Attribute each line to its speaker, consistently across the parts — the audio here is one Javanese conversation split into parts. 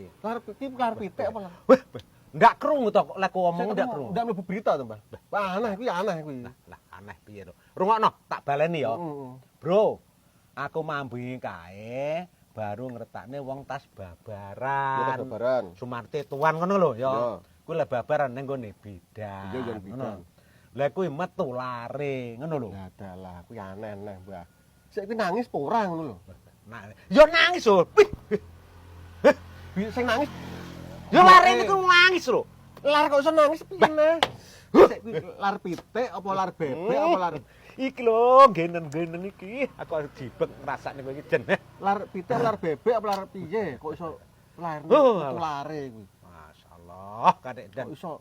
Speaker 1: kuwi.
Speaker 2: Lar iki lar pitik apa lar?
Speaker 1: Wah, ndak krungu to kok lek omong ndak krungu.
Speaker 2: Ndak mlebu berita to, Mbah. Wah, aneh kuwi, aneh kuwi.
Speaker 1: Lah, aneh piye to? Rungokno, tak baleni ya.
Speaker 2: Heeh.
Speaker 1: Bro, aku mambengi kae baru ngretakne wong tas babaran.
Speaker 2: Ya, tas babaran.
Speaker 1: Sumarte tuan ngono lho ya.
Speaker 2: Iya.
Speaker 1: Kuwi lek babaran ning nggone bidan.
Speaker 2: Iya, iya, bidan.
Speaker 1: Ngono. Lah kuwi metu lare ngono lho.
Speaker 2: Lah dalah, kuwi aneh-aneh, Mbah. Sik kuwi nangis apa ora ngono lho.
Speaker 1: Nah, ya nangis lho. Wih,
Speaker 2: Sing nangis
Speaker 1: ya lare niku nangis lho.
Speaker 2: Lar kok iso nangis piye nah? Sik kuwi lar pitik apa lar bebek apa lar
Speaker 1: Iki lho, genen-genen iki. Aku harus jibek ngrasakne kowe iki jen.
Speaker 2: Lar pitik, lar bebek apa lar piye? Kok iso lar
Speaker 1: Oh,
Speaker 2: metu lare kuwi?
Speaker 1: Masyaallah, kadek dan
Speaker 2: Kok iso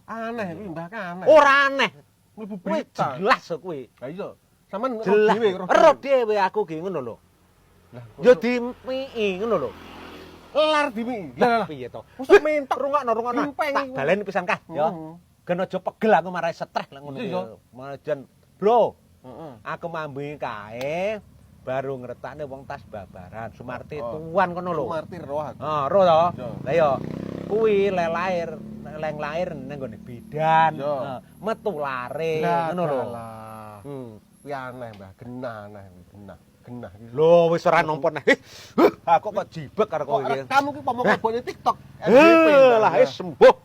Speaker 2: aneh kuwi, Mbah, kan aneh.
Speaker 1: Ora aneh.
Speaker 2: Mlebu
Speaker 1: Kuwi
Speaker 2: berita.
Speaker 1: jelas kok kuwi.
Speaker 2: Lah iya. Sampeyan roh
Speaker 1: Jelas.
Speaker 2: dhewe, roh
Speaker 1: Ero dhewe aku ki ngono lho.
Speaker 2: Lah, kok
Speaker 1: Ya
Speaker 2: iso
Speaker 1: dimiki ngono lho.
Speaker 2: Lar dimiki. Lah lah.
Speaker 1: Piye to?
Speaker 2: Mosok mentok
Speaker 1: Rungokno, rungokno.
Speaker 2: Impeng
Speaker 1: Tak
Speaker 2: iku.
Speaker 1: baleni pisan kah ya.
Speaker 2: Heeh.
Speaker 1: Gen aja pegel aku marai stres lek ngono
Speaker 2: Iya.
Speaker 1: kuwi. Malah jen, Bro,
Speaker 2: Heeh.
Speaker 1: aku mambengi kae baru ngretakne wong tas babaran. Sumarti
Speaker 2: Oh.
Speaker 1: tuan kono lho.
Speaker 2: Sumarti roh aku.
Speaker 1: Ah, roh to.
Speaker 2: Iya.
Speaker 1: Lah ya kuwi le lahir, leng lahir nang nggone bidan.
Speaker 2: Iya.
Speaker 1: Nah, metu lare
Speaker 2: Lah
Speaker 1: ngono lho.
Speaker 2: dalah. Kuwi aneh, Mbah, genah aneh kuwi, genah. Genah iki.
Speaker 1: Lho wis ora nampa neh. Aku kok jibek karo kowe
Speaker 2: Kok
Speaker 1: iki.
Speaker 2: rekam kuwi pomo kebone TikTok. FYP,
Speaker 1: Eh, lah
Speaker 2: Mbah.
Speaker 1: wis sembuh.